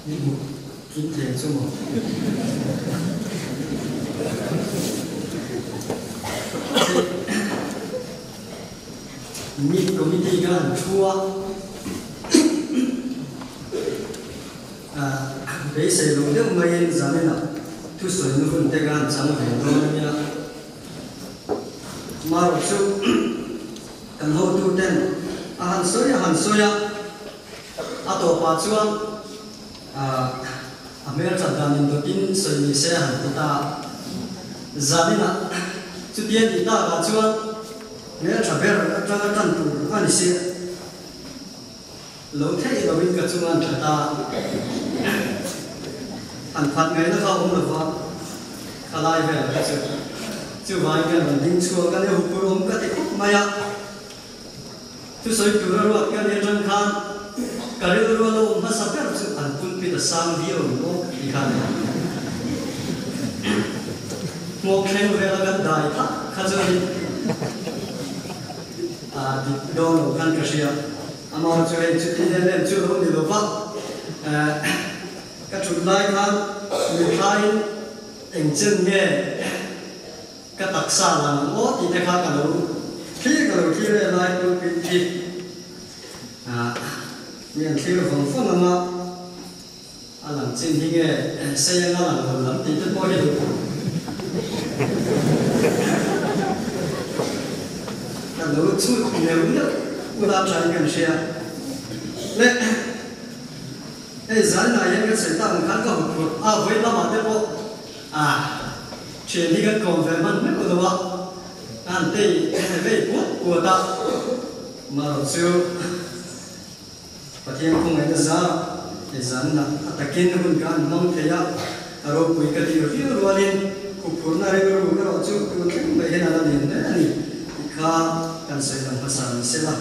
Min hmuh kim thei ang chu maw? Meet committee ka han thu a, beisei lo deuh maiin zaninah thusawina hun te ka han chang ve dawn a nia. Marawh chu kan hotuten a han sawi a han sawi a. A tawpah chuan a hmelthat dan indawtin sawi ni se a han ti ta a. Zaninah chutia tih takah chuan hmeltha ber atanga tan tur a ni sia. Lo theih loin ka chunga an tha ta a. Han phat ngaihna kha a awm lova, khalai velah kha chu chuvangin ka rawn ding chhuak a ni, huphurh awm ka ti khawp mai a. Thusawi tura ruat ka nih atang khan ka rilru a lo awm hmasa ber chu an pulpit a sang viau ang maw ka ti khan hmawk thleng vela kan dai thak kha chuanin a dik dawn lo khan ka hria. Amah chu hei chuti em em chu lo ni lo va, ka thut lai khan mithlaiin eng chen nge Ka taksa lang ang aw tih te kha ka lo thlir ka lo thlir e lai pulpit hi mi an thlir vawng vawng ang a, a lang chin hi nge sei anga lang lo lam tih te pawh hi lo ka lo chhut neuh neuh ula thain kan hria le. Hei zanah hian ka chhe tak ang khan ka huphurh a, vawi lamah te pawh a thian hi kan kawm ve hman meuh lo a, ka han tei vei puat puat a, marawh chu Pathian khawngaihna zar hei zanah a takin hun ka han hmang thei a, a ropui ka tih viau rualin huphurhna rilru erawh chu tun thleng mai hian a la lian hle a ni tih kha kan sawi lang hmasa ni sela.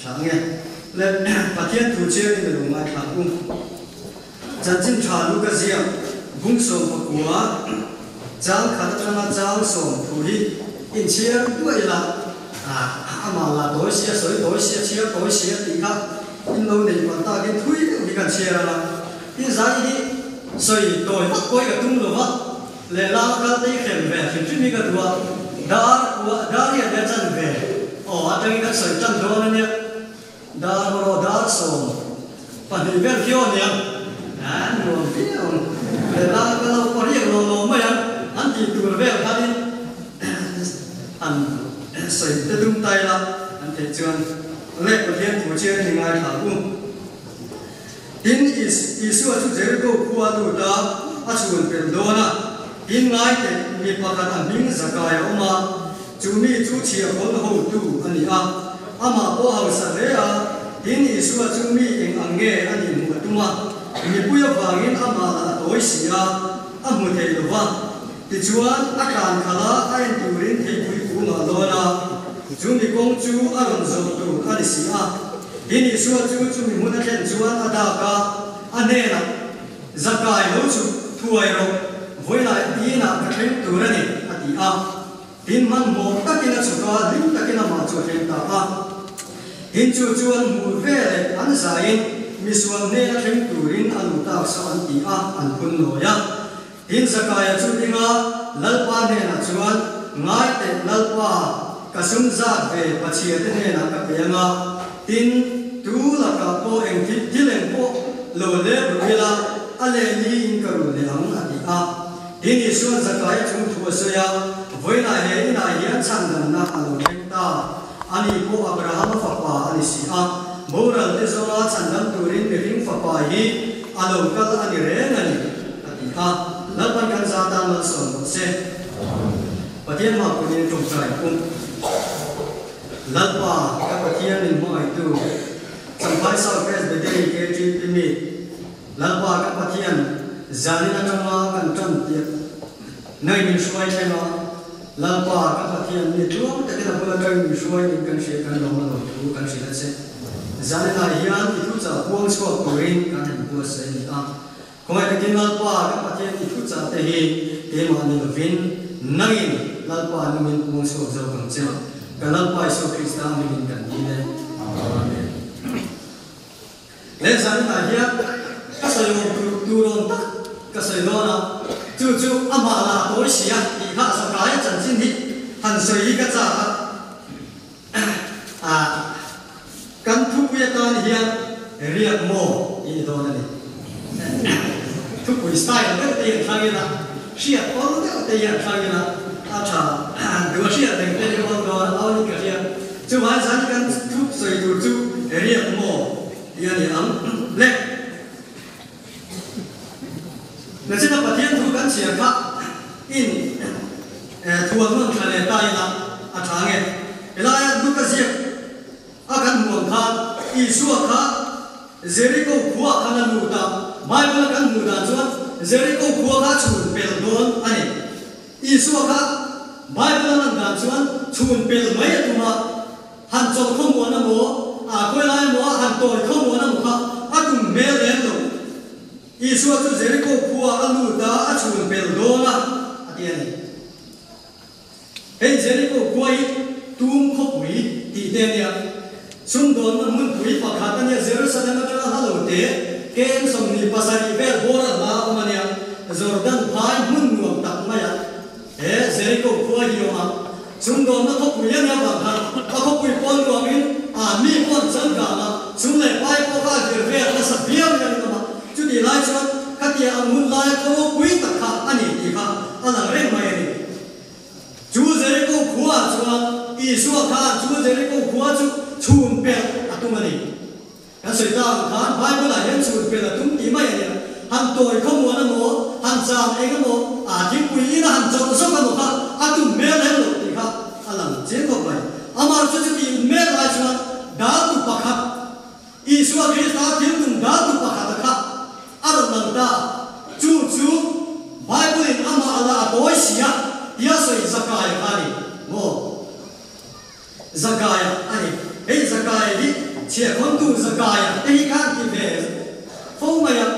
Tha nge? Le Pathian thu chiang in alo ngaithla ang u. Chanchin tha lu ka ziak bung 19 chang khat atanga chang sawm thu hi inchhiar duah ila amah lah tawi sia sawi tawi sia chhiar tawi sia tih kha in lo neih palh takin thui deuh hi kan chhiar anga tin zai hi sawi tawi vak pawi ka tum lova Lehlam kal te i hrem ve hrim hrim hi ka duh a, dar kua dar hian nia chan ve aw atangin kan sawi tan dawn ania, dar erawh dar 12 vel khi aw nia, an nuam viau ang, lehlam kal ho pawh riak lo lo mai ang, an tih tur vel khanin an sawi te dum ta ila an theih chuan leh Pathian thu chian in i ngaithla u. Tin, Isua chu Jeriko khua lut a, a chhun pel dawn a. Tin, ngai teh, mi pakhat a hming Zakai a awm a, chu mi chu chhiahhawn hotu a ni a. Amah pawh hausa hle a, tin, Isua chu mi eng ang nge a nih hmuh a tum a, mipui avangin amah lah a tawi si a, a hmu thei lo va. Tichuan, a tlan khalh a, a en turin theipui kungah a lawn a, chu mi kawng chu a rawn zawh tur a ni si a. Tin, Isua chu chumi hmun a thlen chuan a dak a, a hnenah, Zakai lo chu thuai rawh, vawilah inah ka thleng tur a ni, a ti a. Tin, hmanhmawh takin a chhuk a, hlim takin amah chu a thleng ta a. Tin, chu chu an hmuh veleh an zaiin misual hnena thleng turin a lu tak saw an ti a, an phun nawi a. Tin, Zakaia chu dinga Lalpa hnenah chuan, Ngai teh Lalpa, ka sum zat ve Pachhia te hnenah ka pe anga, tin, tu lakah pawh eng thil thil eng pawh lo lep ru ila, a leh li in ka rul leh ang, a ti a. Tin, Isua'n Zakaia chung thu a sawi a, Vawiinah he inah hian chhandamna a lo thleng ta, ani pawh Abrahama fapa a ni si a, boral te zawnga chhandam turin mihring fapa hi a lo kal a ni reng a ni, a ti a. Lalpan kan za tan malsawm rawh se. Pathian hma punin tawngtai pum. Lalpa, ka Pathian min hmangaihtu, Champhai South Presbytery KTP Meet, Lalpa ka Pathian, zanin atanga kan tan piah nai min hruai thleng a, Lalpa ka Pathian mi tluang takin a bul atangin min hruai ning kan hria kan lawm a lo thu kan hrilh a che. Zaninah hian i thuchah puang chhuak turin kan han buatsaih a ni a. Khawngaih takin Lalpa ka Pathian i thuchah te hi keimah ni lovin nangin Lalpa nungin puang chhuak zawk ang che. Ka Lalpa Isua Krista hmingin kan dil e. Amen. He zaninah hian ka sawi awm tur. ka sawi dawn a, chu chu amah lah a tawi si a tih kha Zakaia chanchin hi han sawi hi ka chak a. A, kan thupui atan hian riak maw tih ni dawn a ni. Thupui style deuh te hian thlang ila, hriat awl deuh te hian thlang ila a tha. Duh a hriat reng te hi awl dawn a, awl in ka hria. Chuvang zan kan thup sawi tur chu riak maw tih a ni ang. Le. Nachina Pathian thu kan chhiar kha in thuan nawn thla leh ta ila a tha nge? Helaia Luka ziak a kan hmuh ang khan Isua kha Jeriko khua khan a lut a, Bible a kan hmuh dan chuan Jeriko khua kha chhun pel dawn a ni. Isua kha Bible a lan dan chuan chhun pel mai a tum a. Han chawlh khawmuan a maw, a khawi lai emaw a han tawi khawmuan a maw kha a tum hmel lem lo. Isua chu Jeriko khua a lut a, a chhun pel dawn a, a ti a ni. Hei Jeriko khua hi tum khawpui tih te a nia. Sumdawnna hmunpui pakhat a nia, Jerusalem atanga hla lo te, KM 27 vel bawr a hla a awm a nia, Jordan phai hmun nuam tak maiah. He Jeriko khua hi awm a, chungdawnna khawpui a nia vang khan a khawpui pawn ruangin a mi pawn changkang a, chung leh pai pawh kha a vir vel nasa viau in a rinawm a, chutih lai chuan khatia ang hun laia khaw ropui tak kha a ni tih kha a lang reng mai a ni. Chu Jeriko khua ah chuan Isua khan chu Jeriko khua chu chhun pelh a tum a ni. Kan sawi ta ang khan Bible ah hian chhun pel a tum tih mai a nia. Han tawi khawmuan emaw, han cham eng emaw, aa thingpui ina han chawlh zawk emaw kha a tum hmel lem loh tih kha a lang chiang khawp mai. Amah chu chuti un mek lai chuan daltu pakhat, Isua Krista thil tum daltu pakhat a kha a rawn lang ta. Chu chu Bible in amah a la a tawi si a tia sawi Zakaia kha a ni maw? Zakaia a ni. Hei Zakaia hi chhiahkhawntu Zakaia te hi khan ti ve fo mai a.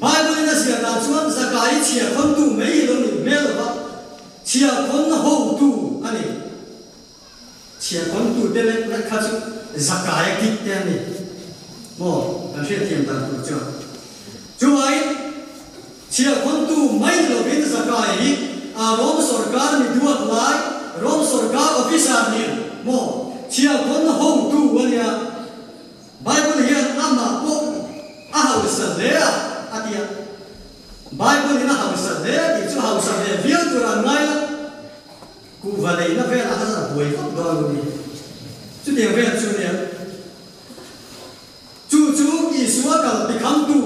Bible in a ziah dan chuan Zakai hi chhiahkhawntu mai hi lo nih hmel lo va, chhiahkhawnna hotu a ni. Chhiahkhawntu te lek lek kha chu Zakaia kit te a ni maw? Kan hriatthiam dan tur chuan. Chuvangin Chhiahkhawntu mai ni lovin Zakai hi a Rom sorkar mi duat lai, Rom sorkar officer nia maw chhiahkhawn hotu a nia. Bible hian amah pawh a hausa hle a, a ti a. Bible in a hausa hle tih chu hausa ve viau tur an ngai la. Kuhva leina velah kha chuan a buai vak dawn lo ni. Chutiang vel chu nia. Chu chu Isua kal tikhamtu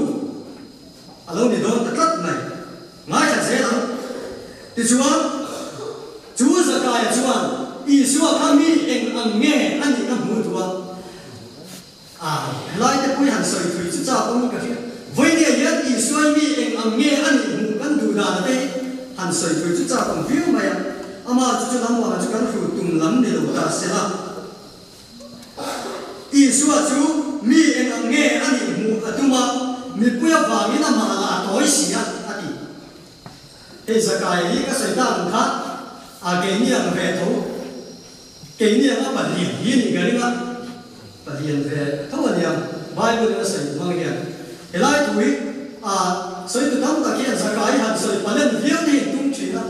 a lo ni dawn ta tlat mai. Ngaithla zel ang. Tichuan, chu Zakaia chuan Isua kha mi eng ang nge a nih a hmuh duh a. A, helai te pawh hi han sawi thui chu chak awm in ka hria. Vawinia hian Isua hi mi eng ang nge a nih hmuh kan duh dan te hi han sawi thui chu chak awm viau mai a. Amah chu chu lam vangah chu kan hru tum lam ni lo ta se la. Isua chu mi eng ang nge a nih hmuh a tum a, mipui avangin amah lah a tawi si a, a ti. Hei Zakai hi ka sawi tak ang kha, a keini ang ve tho, keini ang a palian hi a nih ka ring a, palian ve tho a nia, Bible in a sawi hmang hian. Helai thu hi a sawitu tam tak hian Zakai han sawi palen viau te hi an tum thin a.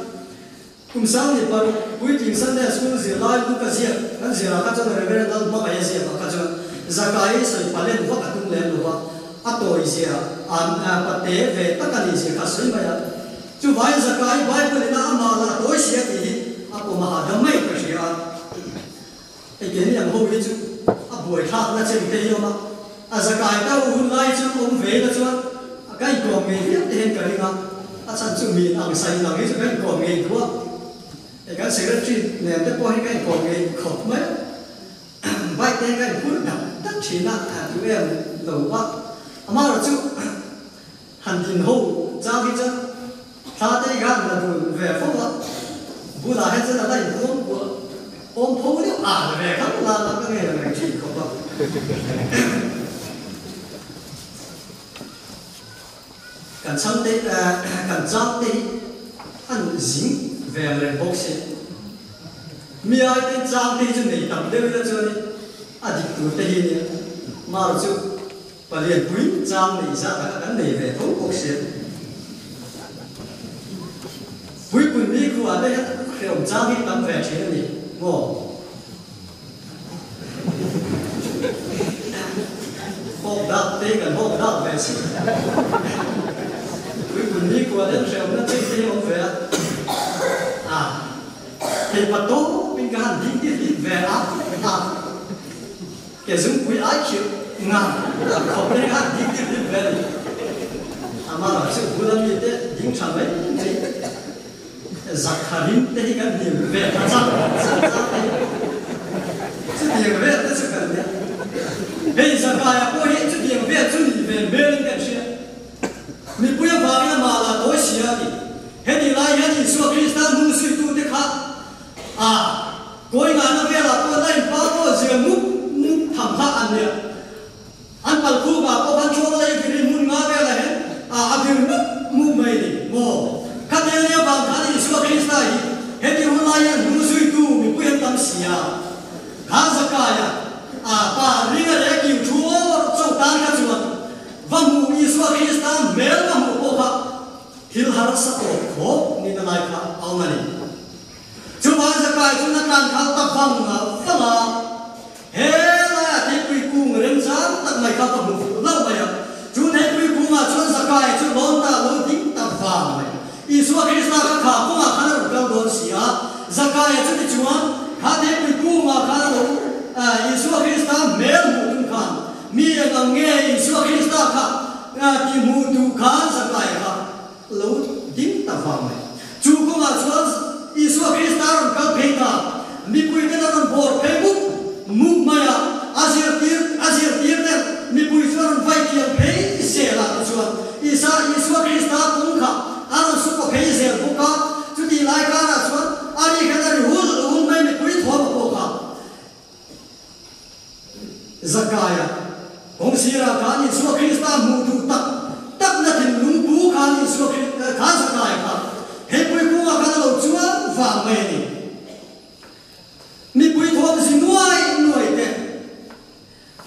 Kum 26 puitling Sunday School zirlai Luka ziak kan zirah kha chuan Reverend Lalhmangaih a ziak ah kha chuan Zakai sawi palen vak a tum lem lo va, a tawi zia an pate ve tak a nih zia kha a sawi mai a. Chuvangin Zakai Bible ina amah lah tawi si a tih hi a pawm a hahdam mai ka hria a. Hei keini ang ho hi chu a buaithlak na chen te hi awm a, a zakai ta u hun lai chuan awm ve ila chuan ka inkawm ngei viau te hian ka ring a, a chhan chu mi ang sa in ang hi chu ka inkawm ngei duh a, hei kan secretary nen te pawh hi ka inkawm ngei khawp mai a, bike te hi ka inphur dat dat thin a, tu em lo va, amaherawh chu han din ho chang hi chuan Thla te hi khan la dun ve fo a, bulah hian chuan a la inpuang kuah awm pho deuh al ve khan la la ka ngei reng thin khawp a. Kan chhang te kan chang te hi an zing ve ang reng bawk si. Mi ai te chang te hi chu nei tam deuh ila chuanin a dik tur te hi nia. Mar chu Palian pui chang nei zat ah kha kan nei ve tho bawk sia. ah te hian a hrehawm chang hi tam ve thin a ni maw? Hawk dak te kan hawk dak ve si. Puipun ni kua te an hrehawmna chei te hi a awm ve a. A thei pa tawp in ka han ding ti hlip ve a. A ke zungpui ai khirh ngang khawp te hi ka han ding ti hlip ve a ni. Amaherawhchu chu bula mi te ding tha mai mai. Zakharin te hi kan hnim ve ta chak chak chak a ni. Chutiang vel te chu kan nia. Hei Zakaia pawh hi chutiang vel chu nih ve hmelin kan hria. Mipui avangin amah lah tawi sia a ni. Heti lai hian Isua Krista hnung zuitute kha a kawi ngahna velah pawh la inpa pawh zia mup mup tham kha an nia. An pal khukah pawh khan chawl lei vir in hmun nga velah hian a vir mup mup mai a ni maw? Khatiang nia vang khan Isua Krista hi heti hun lai hian hnung zuitu mipui an tam si a. Kha Zakaia a pa ringa leh a kiu thu awr chaw tan kha chuan va hmuh Isua Krista hmel va hmuh pawh kha thil harsa tawp khawp nihna lai kha a awm a ni. Chuvang Zakai chu na tlan khal ta vang vang a, he laiah theipui kung remchang tak mai kha ka hmu fuh hlauh mai a. Chu theipui kungah chuan Zakai chu lawn ta lo ding ta vang mai. Isua Krista kha kha kawngah khan a rawn kal dawn si a, Zakaia chu tichuan kha theipui kungah khan a lo Isua Krista hmel hmuh tum khan mi eng ang nge Isua Krista kha ti hmuh duh khan Zakaia kha lo ding ta vang mai. Chu kawngah chuan Isua Krista a rawn kal phei ta, mipuiten a rawn bawr phei mup mup mai a, a zirtir a zirtir te mipui chu a rawn vai kiang phei zel a tichuan Isa Isua Krista kawng kha a rawn su paw phei zel bawk a, chutih lai karah chuan a ri khan a ri hul hul mai mipui thuam a pawh kha. Zakaia, kawng sirah khan Isua Krista hmuh duh tak takna thinlung pu khan Isua kha Zakaia kha he puikungah khan a lo chuan vang mai a ni. Mipui thawm zi nuai nuai te,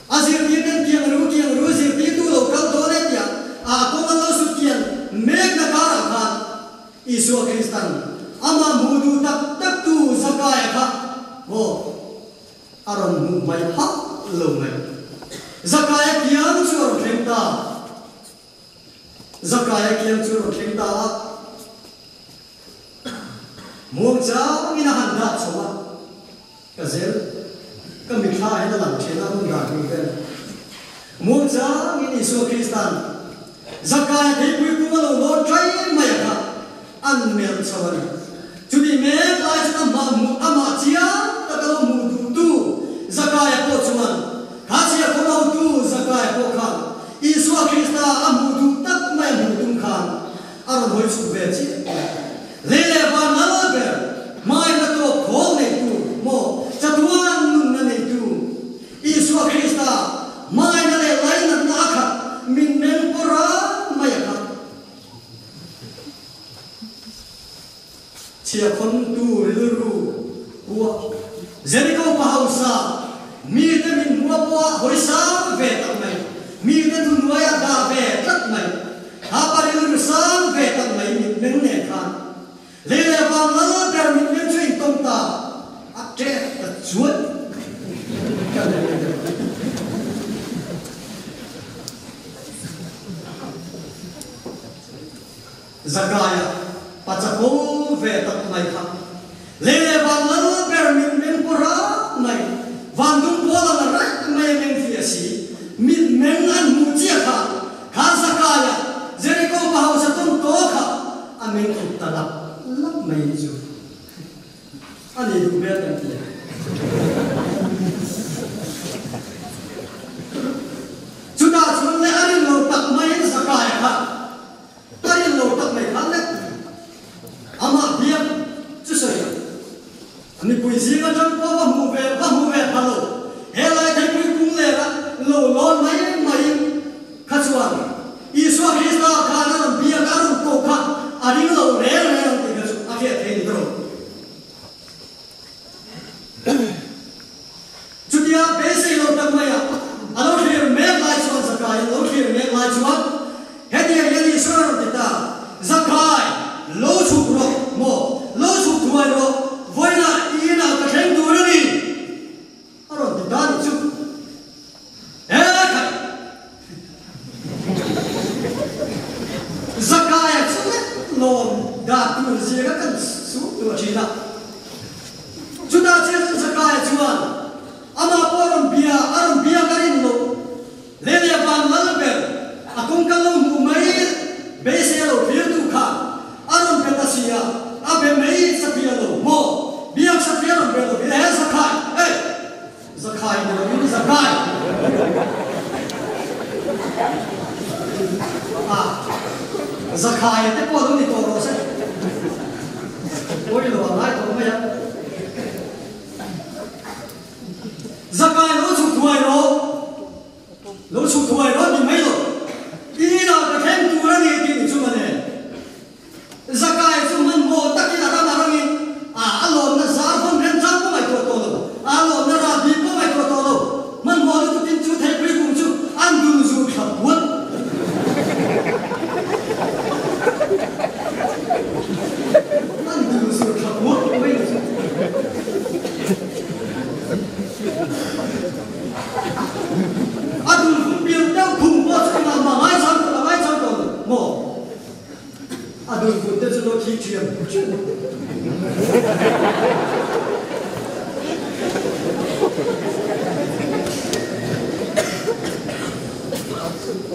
a zirtirten kiang ru kiang ru zirtirtu lo kal dawn e tiah a kawng an lo sut kian mekna karah khan Isua Kristan amah hmuh duh tak taktu Zakaia kha maw A rawn hmuh hmai hauh lo mai. Zakaia kiang chu a rawn thleng ta. Zakaia kiang chu a rawn thleng ta a. Muang changin a han dah chho a. Ka zel, ka mithla hian a lang thin a, hun dan hmuh vel. Muang changin Isua Krista'n Zakaia theipui kung a lo lawn ṭai mai a kha an melh chho a ni. Chutih mek lai chuan amah hmuh amah chiang taka lo hmuh duhtu Zakaia pawh chuan kha chhiahkhawm hotu Zakaia pawh khan Isua Krista a hmuh duh tak mai a hmuh tum khan a rawn hawi chhuk ve chiah mai. Lei leh van lal ber hmai la tawp khawl neitu maw chatuan nunna neitu Isua Krista hmaina leh lainatna a khat min meng pawh ran mai a khat. Chhiahkhawntu rilru pua Jeriko pa hausa mite min hmua pawha hawi sang ve tak mai, mite thuhnuaia dah ve tlat mai, kha pa rilru sang ve tak mai mit meng nen khan lei leh vang lal ber mit meng chu intawm ta a ṭek ta chuan ka nei a ni. Zakaia pa chako ve tak mai kha lei leh van lal ber min meng pawh rak mai, van dum pawl ang a raih mai a meng fiah si, mit meng an hmuh chiah kha, kha Zakaia Jeriko pa hausa tawn tawh kha a meng khup ta lap lap mai ni chu a ni duh hmel kan ti a. Chutah chuan le a rin lo tak maiin Zakaia kha A rin lo tak mai khan le amah biak chu sawi a, mipui zing atang pawh va hmuh ve va hmuh ve pha lo, he lai theipui kung lera lo lawn mai maiin kha chuan Isua Krista khan a rawn biak a rawn koh kha a ring lo reng reng ang tih kha chu a hriat thei ni tawh. tur zia kha kan suh duh a thin a. Chutah chiah chuan Zakaia chuan amah pawh a rawn bia, a rawn biak a rin loh. Leh van lal ber a kawngka lo hmuh mai beisei a lo thlir tu kha a rawn be ta si a, a be mai satliah lo maw? Biak satliah rawn be lo hi he Zakhai, hey! Zakhai ni lovin Zakai! Ah, Zakhaia te pawh lo ni tawh rawh se. Pawi lo a ngai tawh mai a. Zakai lo chhuk thuai rawh, lo chhuk thuai rawh ti mai lo. Inah ka thleng tur a ni tih ni chu mawle. Zakai chu hmanhmawh takin a ram a rangin a a lawmna zar hawn remchang pawh ngaihtuah tawh lo, a lawmna ral bik pawh ngaihtuah tawh lo. Hmanhmawh lutukin chu theipui kung chu an dul zu thla puat. An dul zu thla puat mai ni chu. A dul vun pian deuh khum pawh chu engah mah ngaichang tawh a ngaichang tawh lo maw? A dul vun te chu lo thik thiam thiam.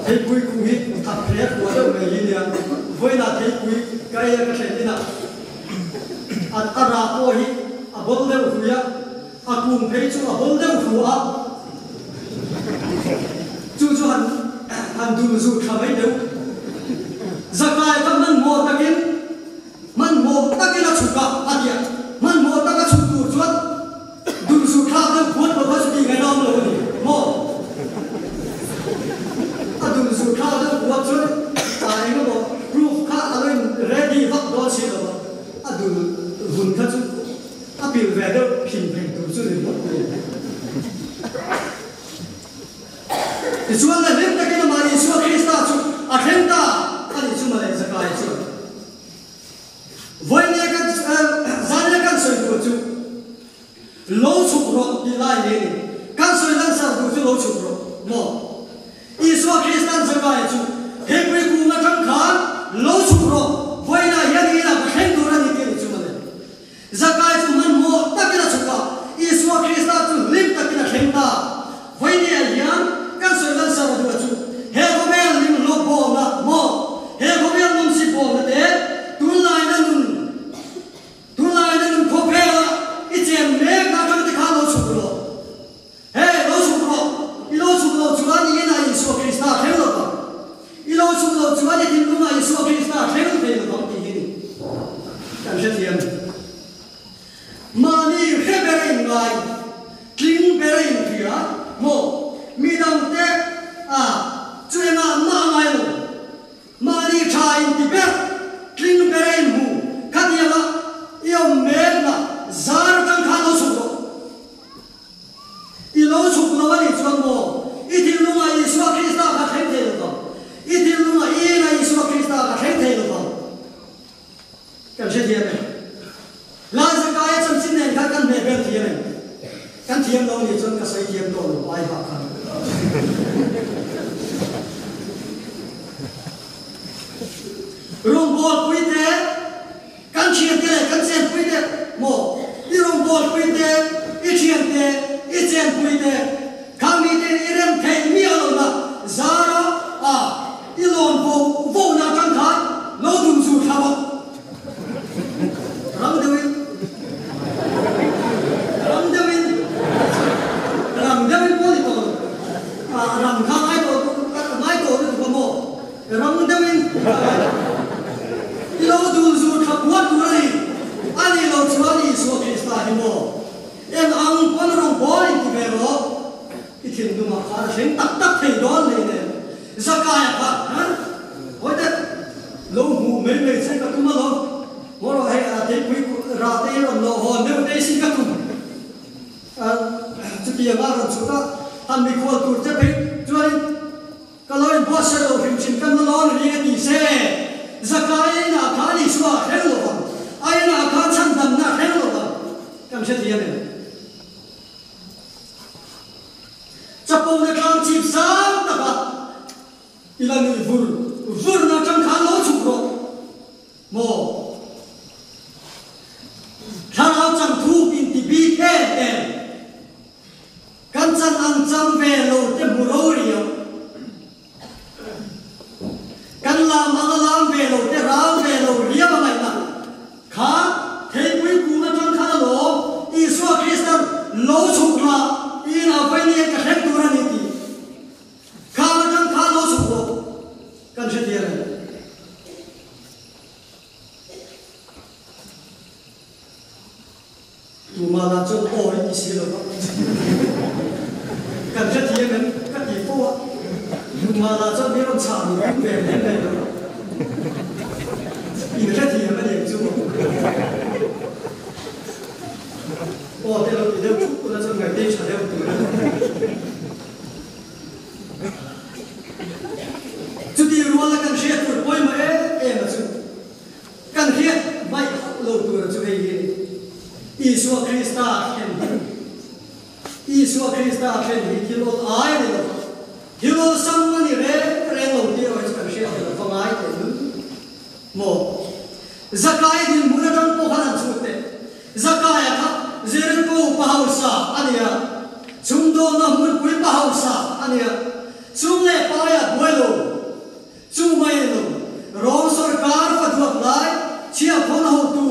Theipui kung hi that hle hua deuh mai hi nia. Vawiinah theipui ka ei a ka thlen inah a a rah pawh hi a bawl deuh hui a, a kung phei chu a bawl deuh hu a, chu chu han han dul zut tha mai deuh. Zakai kha hmanhmawh takin hmanhmawh takin a chhuk a, a tia. Hmanhmawh taka chhuk tur chuan dul zut thlak deuh phuat lo kha chu tih ngaihna awm lo a ni maw? A dul zut thlak deuh phuat chuan a engemaw proof kha a lo in ready vak dawn si lo va, a dul vun kha chu a pil ve deuh phin pheng tur chu ni ringawt mai a ni. Tichuan la hlim takin amah Isua Krista chu a thleng ta a nih chu mawle Zakai chuan. Vawinia kan zania kan sawi tur chu lo chhuk rawh tih lai hle ni. Kan sawi langsar tur chu lo chhuk rawh maw? Isua Kristan Zakai chu Hebrew kung atang khan lo chhuk rawh, vawiinah hian i inah ka thleng tur a ni tih a ni chu mawle. Zakai chu hmanhmawh takin a chhuk a, Isua Krista chu hlim takin a thleng ta. Vawinia hian kan sawi langsar a duh chu he khawvel lim hlawk bawlna maw, he khawvel nawmsip bawlna te, tunlaina nun, tunlaina nun khawvela i chen mek na atang te khan lo chhuk rawh. Hey, lo chhuk rawh! I lo chhuk loh chuan i inah Isua Krista a thleng lo vang. I lo chhuk loh chuan i thinlungah Isua Krista a thleng thei lo vang tih hi ni kan hrethiam. Mahni hre ber a inngai, tling ber a inhria maw? Mi dangte a chu engah mah a ngai lo. Mahni tha inti ber, tling ber a inhmu khatianga i awm mekna zar atang khan lo chhuk rawh. I lo chhuk lo a nih chuan maw i thinlungah Isua Krista kha thleng thei lo vang? I thinlungah i inah Isua Krista kha thleng thei lo vang? Kan hrethiam em? Lazakaia chanchin nen khan kan hmeh ber thiam em? Kan thiam lo a nih chuan ka sawi thiam tawh lo ai hah khan. Rawngbawlpui te. Kan thiante leh kan chenpui te maw? I rawngbawlpui te, i thiante, i chenpui te, khang mite i rem theih miah lohna zara a i lawn vo vona atang khan lo dun zu thla bawk. Rang deuhin, rang deuhin, rang deuhin pawh ni tawh lo. Rang kha ngai tawh ngai tawh lutuk a maw? Rang deuhin i lo dul zur tha puat tur a ni. A nih loh chuan Isua Krista hi maw? Eng ang pawn rawng bawl in ti ve rawh. I thinlungah khan a thleng tak tak thei dawn lei nen. Zakaia kha han hawi teh. Lo hmuh mai mai che ka tum alawm. Maw rawh hei a theipui rah te i rawn lawh hawn deuh te sin ka tum. Chutiang a rawn chhut a, han mikhual tur che phei chuanin Ka lo inbuatsaih lo hrim hrim kan la lawn ring a ti se, Zakai inah khan Isua a thleng lo vang, a inah khan chhandamna a thleng lo vang, kan hrethiam em? Chapona tlang chip sang taka i la nuih vur vurna atang khan lo chhuk rawh maw? Kan hrethiam em? Tumah lah chuan aw i ti si lo va. Kan hrethiam em ka ti fo a, tumah lah chuan mi rawn chhah ni tum ve mai mai lo. In hrethiam a ni ang chu maw? Aw te lo ti deuh thup ula chuan ngaihte tha deuh tur a ni. Chuti ruala kan hriat tur pawimawh em em a chu. Kan hriat hmaih hauh lo tura chu hei hi a ni. Isua Krista thlen hi Isua Krista thlen hi thil awl ai a ni lo va, thil awlsam a ni reng reng lo tih erawh hi chu kan hriat theih lo va ngai teh lul maw? Zakaia dinhmun atang pawh khan an chhut teh. Zakaia kha Jeriko pa hausa a ni a, chhungdawlna hmunpui pa hausa a ni a, chung leh paia buai lo. Chu mai lo, Rom sorkar fa duat lai chhiahkhawn hotu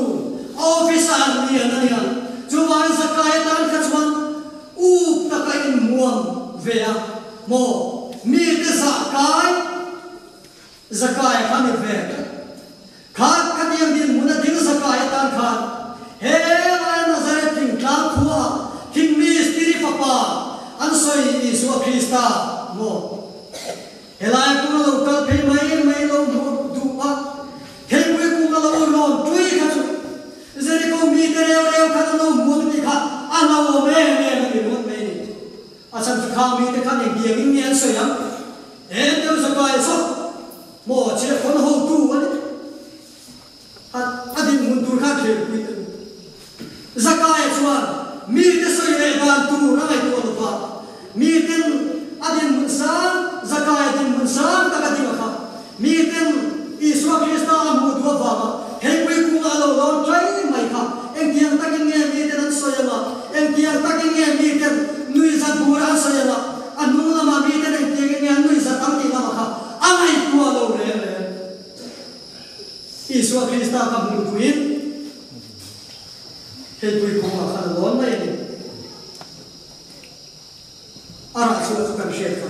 officer lian a nia. Chuvang Zakai atan kha chuan up taka inmuam ve a maw? Mite zah kai Zakai kha ni ve tlat. Kha khatiang dinhmun a ding Zakai atan khan he lai Nazareth thingtlang khuaah thing mistiri fapa an sawi Isua Krista maw? Helai kung a lo kal phei mai mai lo hmuh duh a, theipui kung a lo rawn tui kha chu Jeriko mite reu reu khan an lo hmu ang tih kha a hlauhawm em em a ni ringawt mai a ni. A chhan chu khang mite khan engtiangin nge an sawi ang? Eng deuh zakai zawk maw chhiahkhawn hotu a ni. A a dinhmun tur khan thilpui te u. Zakaia chuan mite sawi leh dan tur a ngaihtuah lo va, miten a dinhmun sang, Zakaia dinhmun sang tak a ding a kha. Miten Isua Krista a hmuh duh avanga heipui kunga a lo lawn ṭai mai kha engtiang takin nge miten an sawi ang a, engtiang takin nge miten nuihzat bura an sawi ang a, a hnung lamah miten engtiangin nge an nuihzat ang tih lamah kha a ngaihtuah lo reng reng. Isua Krista kha hmuh thuin heipui kawngah khan a lawn mai a ni. A rah chhuah chu kan hriat kha.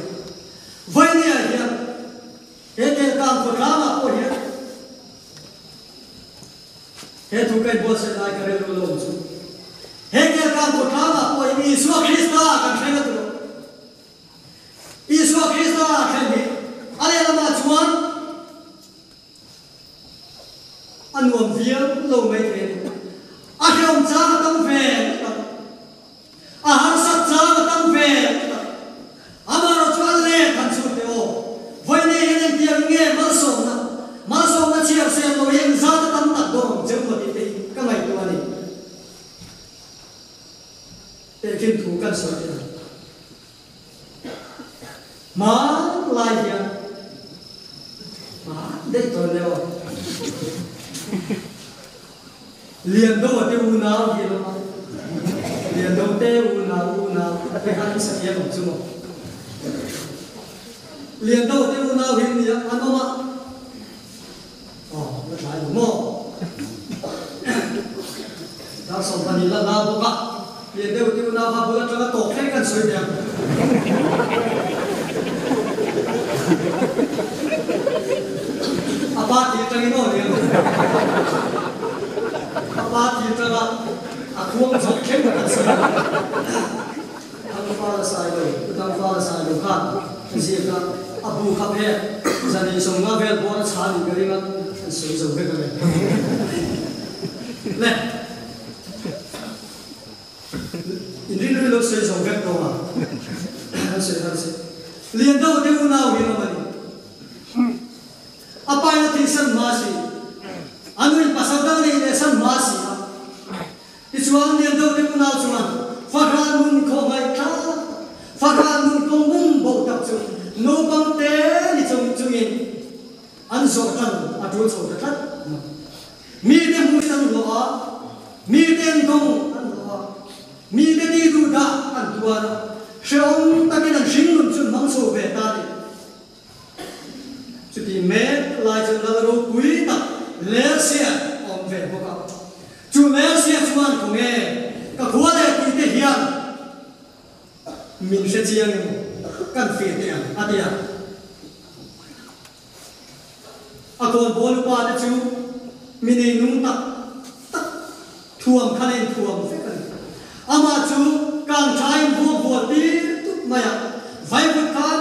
Vawinia hian he Kelkang khawtlangah pawh hian he thu ka inbuatsaih lai ka rilru lo awm chu he Kelkang khawtlangah pawh hian Isua Krista kan thleng a ti lo. Isua Krista thlen hi a lehlamah chuan a nuam viau lo mai thei a ni. A hrehawm chang a tam ve tak, a harsat chang a tam ve tak. Amaherawh chu a let han chhut teh aw. Vawiin hian engtiang nge malsawmna, malsawmna chhiar sel lo hi engzat a tam tak dawng ang che u maw tih te hi ka ngaihtuah a ni. Tehkhin thu kan sawi teh ang. Hman lai hian hman daih tawn leh aw. Liando te unau hi a awm a, Liando te unau unau te khan an sathiam ang chu maw. Liando te unau hi an nia an awm a, aw la tlai lo maw. Dar 20 la na bawk a, pian deuh te unau kha bul atanga tawk thleng kan sawi teh ang. A pa tih atangin aw ni ang. A pa tih atanga a khuang zawh thleng kan sawi ang. Thangfa la sai lo, Pu Thangfa la sai lo khan a ziak a, a bu kha phek zan 50 vel bawr a chhah nih ka ring a, an sawi zo vek a le. Le, in rilru lo sawi zo vek tawh a, an sawi har si. Lian deuh te unau hi an awm a ni. A paina thih san hma si, a nuin pasal dang neih leh san hma si a. Tichuan, Liandawte unau chuan fahrah nun khawhhmaih thlak tak, fahrah nun kawng bum bo tak chu naupang te ni chung chungin an zawh tan a tul chho ta tlat mai. Mite hmuhin an hlawh a, mite an dawng an hlawh a, mite ti duh dah an tuar a, hrehawm takin an hringnun chu an hmang chho ve ta a ni. Chuti mek lai chu lal ropui tak Lersia a awm ve bawk a. Chu Lersia chuan khawnge ka khua leh tih te hian min hre chiang emaw kan feh teh ang a ti a. pa te chu mi neinung tak tak thuam khan a inthuam vek a ni. Amah chu kang tha in vuak vual tir tup mai a, vaivut khan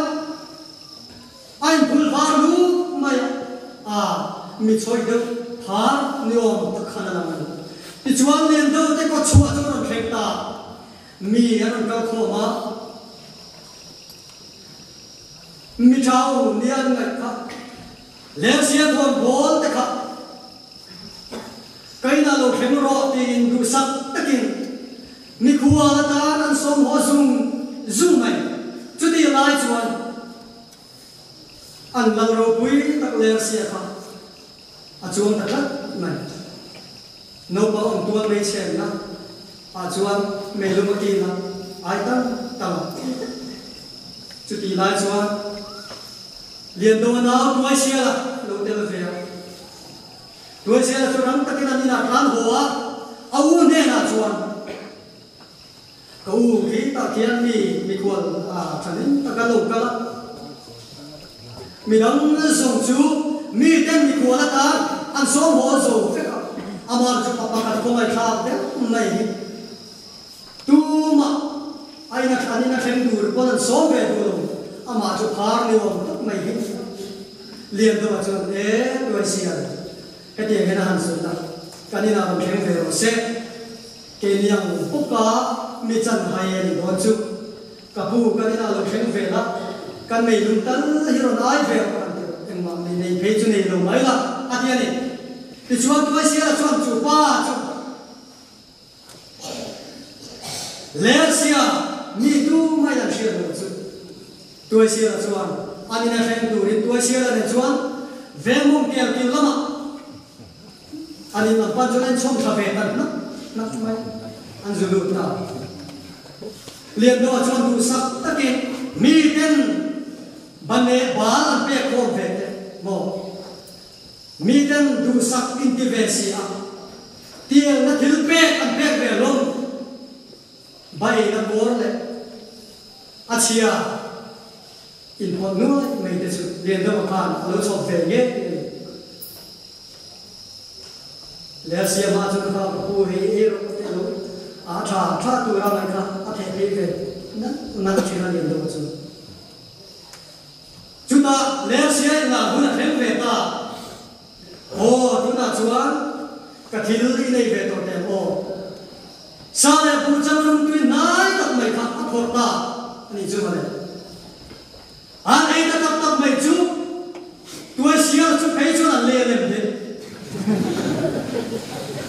a inbul var lut mai a, a mi chawih deuh phar ni awm tak khan a lang a ni. Tichuan Liando te kaw chhuah chu a rawn thleng ta, mi a rawn kal khawm a. Mi thau nia an ngaih kha Lersia thuam bawl te kha ka inah lo thleng rawh tiin duhsak takin mikhual atan an sawm haw zung zung mai. Chutih lai chuan an lal ropui tak Lersia kha a chuang ta tlat mai. Naupang awm tual mei chhenna ah chuan meilum a kin a, ai tam tam a. Chutih lai chuan Liandoa nau Tuaisiala lo tel ve a. Tuaisiala chu rang takin an inah tlan haw a, a u hnenah chuan, Ka u khi tah khian mi mikhual a thanem tak a lo kal a, midang zawng chu miten mikhual atan an sawm haw zo vek a, amah chu pa pakhat khawngaihthlak deuh mai hi tumah a in an in a thleng tur pawn an sawm ve duh lo, amah chu phar ni awm tak mai hi Liandawma chuan e Tuaisial hetiang hian a han sawi a, kan inah rawn thleng ve rawh se. Keini ang bawka mi chan hai a nih dawn chu. Ka pu kan inah lo thleng ve la, kan meilung tal hi rawn ai ve rawh an ti rawh, engmah mei nei phei chu nei lo mai la, a ti a ni. Tichuan Tuaisiala chuan chu pa chu Lersia mi tu mai an hriat lo chu. Tuaisiala chuan an ina thleng turin Tuaisiala nen chuan Vengmawng Kelkil lamah An in lam pan chuan an chhawm thla ve ta hnak hnak mai. An zu lut ta. Liandoa chuan duhsak takin miten bane bal an pek khawm ve teh maw? Miten duhsak inti ve si a, tielna thil pek an pek ve hlawm. Baina kawr leh a chhia. Inpawt nuai mai te chu Liandawma khan a lo chhawp ve ngei a ni. Lersia hma chuan kha ka pu hei ei rawh ka ti lo, a tha tha tura mai kha a theh phei ve nalh nalh thin a Liandawma chu. Chutah Lersia inah hun a thleng ve ta. Aw, tunah chuan ka thil i nei ve tawh teh aw. Sa leh buh chang rum tui hnai tak mai kha a phawrh ta a nih chu mawle. An ei ta tak tak mai chu tuai sial chu phei chuan an lei a lem hle.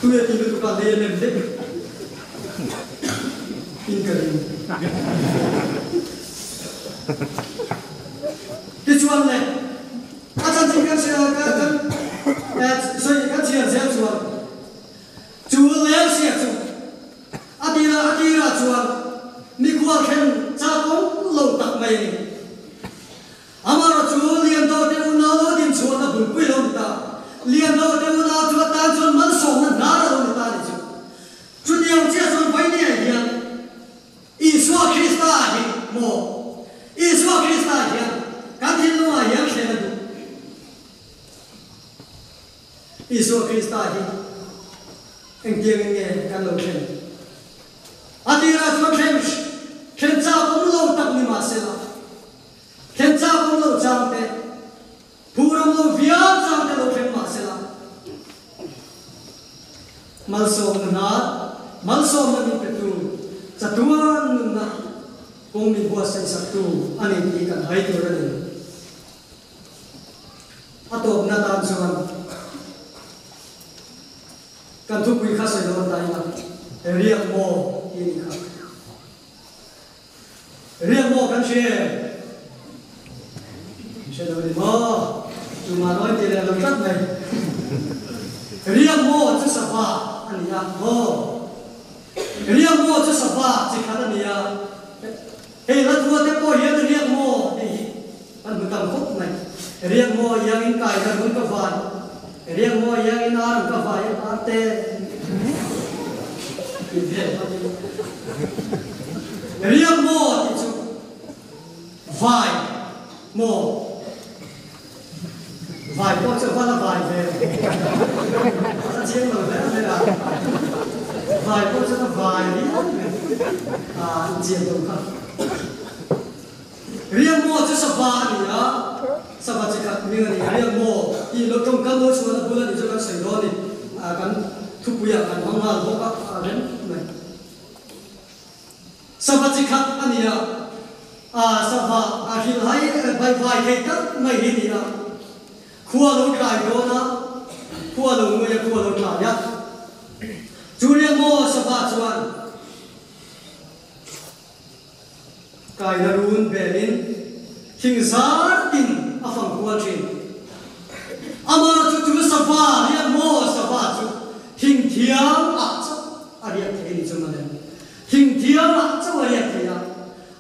Tui a ti lutuk a lei a lem hle in ka ring. Tichuan le. A chanchin kan hria kan kan sawi kan chhiar zel chuan chu Lersia chu a tira a tirah chuan mikhual thlen chak awm lo tak mai a ni. Amaherawh chu Liandaw te unau lo din chhuahna bulpui lo ni ta. Liandaw te unau chu atan chuan malsawmna hnar a lo ni ta a ni chu. Chutiang chiah chuan Vainia hian Isua Krista hi maw? Isua Krista hian kan thinlungah hian thlen a duh. Isua Krista hi engtiangin nge kan lo thlen? A tirah chuan thlen thlen chak awm lo tak ni mahsela, thlen chak awm lo chang te, phur awm lo viau chang te lo thleng mahsela, Malsawmna hna, malsawmna min petu, chatuan nunna kawng min buatsaihsaktu a ni tih kan hai tur a ni. A tawpna tan chuan kan thupui kha sawi dawn ta ila, riak maw tih a nih kha. Riak maw kan hria em? Hre lo ni maw? Chuma nawi ti leh lo tlat mai. Riak maw chu sava a ni a maw? Riak maw chu sava chi khat a ni a. Hei hla thua te pawh hian riak maw tih hi kan hmu tam khawp mai. Riak maw iangin kai dan hun ka vai, riak maw iangin ar ang ka vai ar te. Riak maw tih chu vai maw? Vai pawh chu a va la vai ve. chiang lo hle mai a, vai pawh chuan a vai riau mai a, an chian lo kha. Riakmaw chu sava a ni a, sava chi khat hming a ni. Riakmaw tih lo tawngkam lo chhuahna bul a nih chu kan sawi dawn a ni. Kan thupuiah kan hmang nghal bawk a, a rem mai. Sava chi khat a ni a, sava a hrilhai vai thei tak mai hi a ni a. Khua lo tlai dawn a, khua lo ngui a, khua lo tlai a. Chu riakmaw sava chuan. Kaina run belin thing zar tin a fang kual thin. Amah chu chu sava riak maw sava chu thing thiam ah chauh a riak thei ni chu mawle. Thing thiam ah chauh a riak thei a,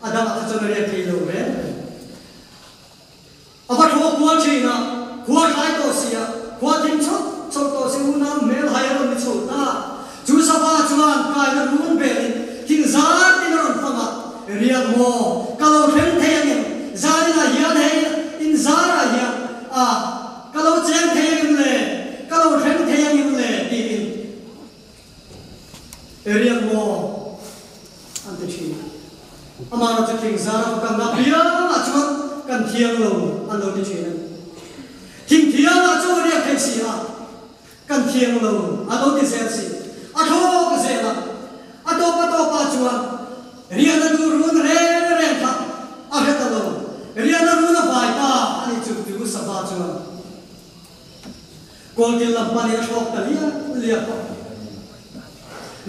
a dangah kha chuan a riak thei lo reng reng. A va thlawh kual thin a, khua tlai tawh si a, khua thim chhoh chhoh tawh si unau hmel hai a rawn ni chho ta. Chu sava chuan kaina run belin thing zar tin a rawn fang a, Riak maw, ka lo thleng thei angem? Zarinah hian hei in zarah hian a, ka lo cheng thei angem le? Ka lo thleng thei angem le? tiin Riak maw an ti thin. Amah chu thing zara va kalna piangah chuan kan thiang lo an lo ti thin a ni. Thing thiangah chu a riak thei si a, kan thiang lo an lo ti zel si. A thlawk zel a, a tawp a tawpah chuan riahna duh run reng reng kha a hre ta lo. Riahna run a vai ta a ni chu chu sava chuan Kawlkil lam panin a thlawk ta liak liak a.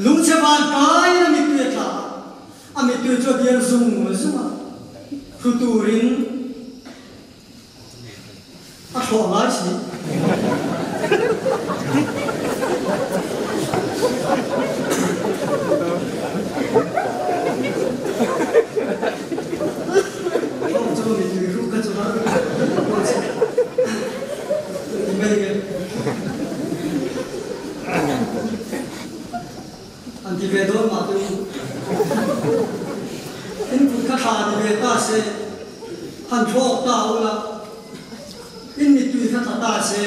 Lungchhe van kaiin a mittui a tla a, a mittui chu a bial zung zung a, hru turin a thlawh ngai si. Thlawh chu mittui hru kha chu har pawh a si. An ti ve dawn mah teh u. In kut kha thla ti ve ta se, han thlawk ta u la, in mittui kha thla ta se,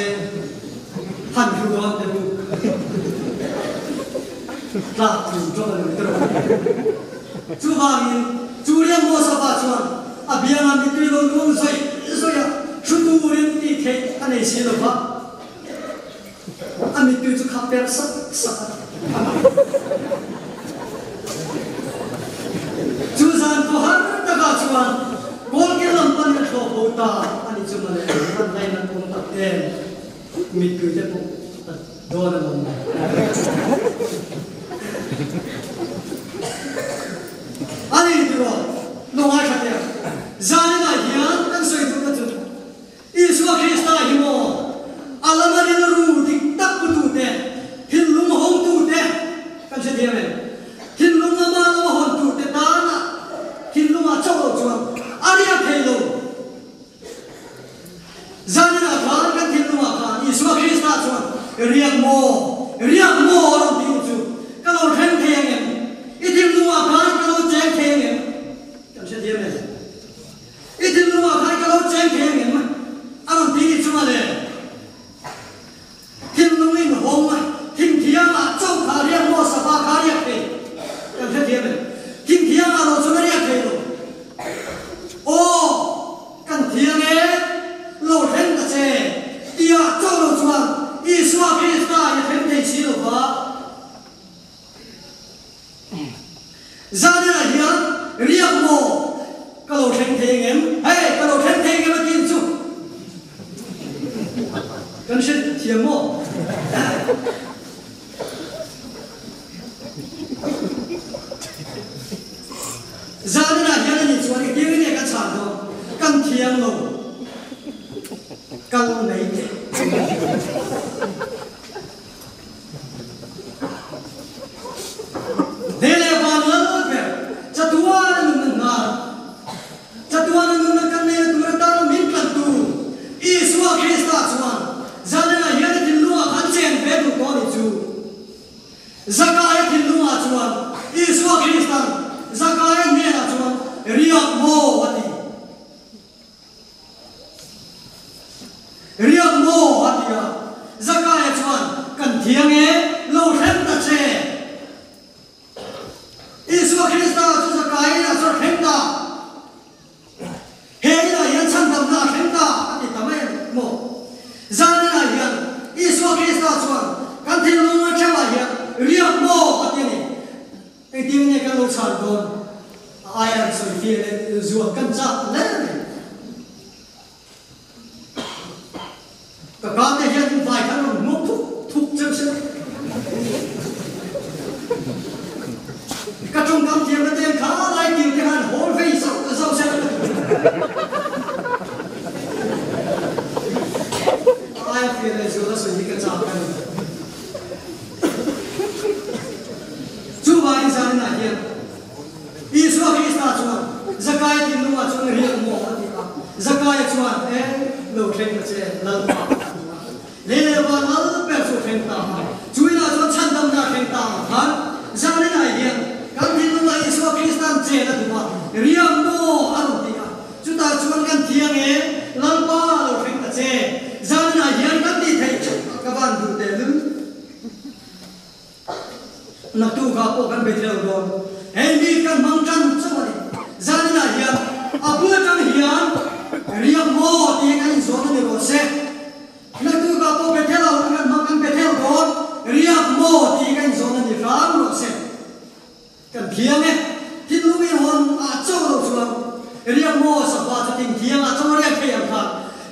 han hlu dawn teh u. Tlak tling ṭawk a ni tawh. Chuvangin, chu riak Mosapa chuan a biangah mittui lo luang zawih zawih a, hru turin tih theih a nei si lo va. A mittui chu kha per sak sak a. Chu zan khaw har takah chuan Kawlkil lam panin a thlawk bo ta a ni chu mawle, an ngainat awm tak em, mittui te pawh a dawn a lawm. A ni tiraw, lungngai tha teh ang. Zaninah hian kan sawi duhna chu Isua Krista hi maw a lama rilru dik tak putute, thinlung hawngtute kan hre thiam em? Thinlung lama lama hawntute tana thinlungah chauh loh chuan a riak thei lo. Zaninah khan kan thinlungah khan Isua Krista chuan riak maw, riak maw a rawn tih chu ka lo thleng thei ang em? I thinlungah khan ka lo cheng thei ang em? Kan hre thiam em? I thinlungah khan ka lo cheng thei ang em? A rawn ti ni chunga le. Thinlung in hawng thingthiangah cho kha riak maw sava kha riak thei kan hrethiam em? Thingthiangah lo chuan a riak thei lo. Aw, kan thiang e, lo thleng ta che, tia cho lo chuan Isua Krista i thleng thei si lo va. Zanah hian riak maw ka lo thleng thei ang em? Hei, ka lo thleng thei ang em a tih chu kan hre thiam maw? Zanah hian ani chuan engtin nge ka chhan dawn? Kan thiam lo, kal mai teh. He leh van lal ber chatuana nunna hnar, chatuana nunna kan neihna tur atana min tlantu Isua Krista chuan zanah hian a thinlungah khan chen ve duh tawh a nih chu. Zakaia thinlungah chuan Isua Kristan Zakaia hnenah chuan riak maw a ti. Riak maw? a ti a. Zakaia chuan, Kan thiang. thiang e, lo thleng ta che. Isua Krista chu Zakai inah chuan thleng ta. He inah hian chhandamna a thleng ta a ti ta mai a ni maw? Zan inah hian Isua Krista chuan kan thinlung a theuhah hian riak maw a ti a ni. Engtin nge kan lo chhan dawn? A aia an sawi fiah leh zuam kan chak hle mai. Ka ka te hian in vai khan rawn hmuak thuk thuk cheu se. Ka tawngkam thiamna te kha lai kil te khan hawl vei zauh zauh se ka ti. A aia fiah leh zual a sawi hi ka chak a ni. Chuvangin zaninah hian Isua Krista chuan Zakaia thinlungah chuan riak maw a ti a. Zakaia chuan, E, lo thleng ta che, Lalpa, a ti a. Lei leh van lal ber chu a thleng ta a. Chu inah chuan chhandamna a thleng ta ang khan zaninah hian kan thinlungah Isua Krista'n chen a duh a, riak maw a rawn ti a. Chutah chuan kan thiang e, Lalpa, lo thleng ta che, zaninah hian kan tih theih ka van duh tehlul. Naktukah pawh kan bei thei lo dawn. Hei mi kan hmang tan chauh a ni. Zaninah hian a bul atang hian riak maw tih kan inzawn a ni rawh se. Naktukah pawh be thei lo kan hmang kan be thei lo dawn. Riak maw tih kan inzawn a ni hram rawh se. Kan thiang e. Thinlung in hawn ah chauh lo chuan riak maw sava chu ting thiang ah chauh a riak thei ang kha.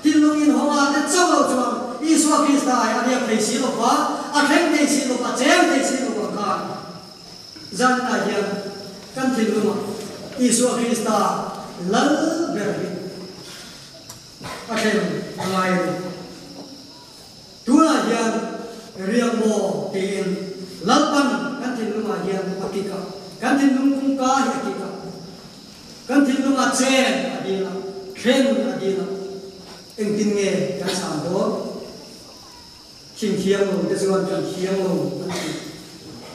Thinlung in hawng ah te chauh lo chuan Isua Krista ai a riak thei si lo va, a thleng thei si lo va, a cheng thei si lo ang kha. Zanah hian kan thinlung ah Isua Krista lal ber hi a thlen a ngai a ni. Tunah hian riak maw tiin Lalpan kan thinlungah hian a kik a, kan thinlung kawngka hi a kik a, kan thinlungah chen a dil a, thlen a dil a, engtin nge kan chhan dawn? Thing thiang lo te chuan kan thiang lo an ti.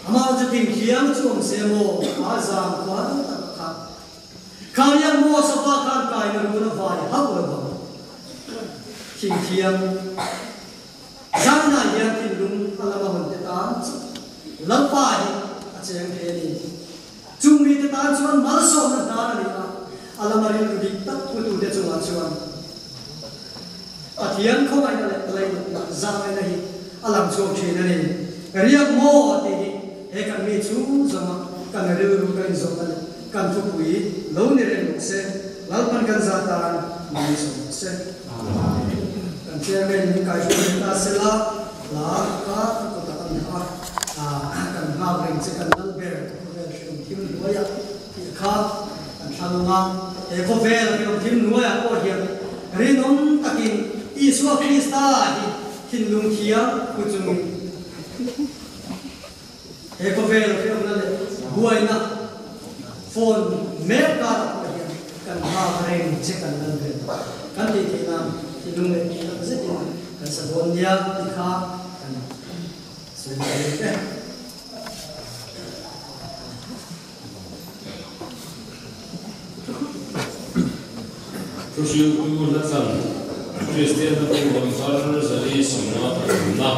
Amah chu thing thiang chu awm se maw a zang kual tak kha. Kha riak maw sapa khan kaina run a vai hauh lo vang. Thing thiang zanah hian thinlung a lama hawn te tan Lalpa hi a cheng thei a ni. Chung mite tan chuan malsawmna hnar a ni a, a lama rilru dik tak putute chungah chuan Pathian khawngaihna leh lainatna zangaihna hi a lang chhuak thin a ni. Riak maw tih hi he kan mi chu zawnga kan rilru kan inzawmna leh kan thupui lo ni reng rawh se. Lalpan kan za tan mai zawm rawh se. Kan chairman min kaihruai leh ta sela, hla kha ka kutah a ni a, kan nghak reng che kan lal ber khawvel hreawm thim hnuaiah tih kha kan thlang a. He khawvel hreawm thim hnuaiah pawh hian rinawm takin Isua Krista hi thinlung thiam pu chungin He khawvel hriamna leh buaina phone mek karah pawh hian kan nghak reng che kan lan ve tawh. Kan tih theih nan thinlung leh tih tak zetin kan sa dawn nia tih kha kan sawi ve reng e. Thuhriltu hlatlan Kristianna bu rawn thar zali sawmna pathumna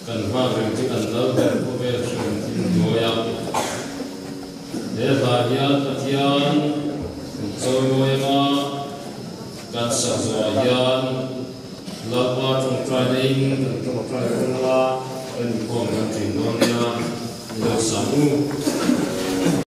kan nghak reng chu kan lal ber khawvel hrim thim hnuai a. He hla hian Pathian kan chawimawi anga kan sak zawhah hian Lalpa tawngtai neiin kan tawngtai dawn anga kan inkhawm kan thin dawn nia. Ni lo sang u.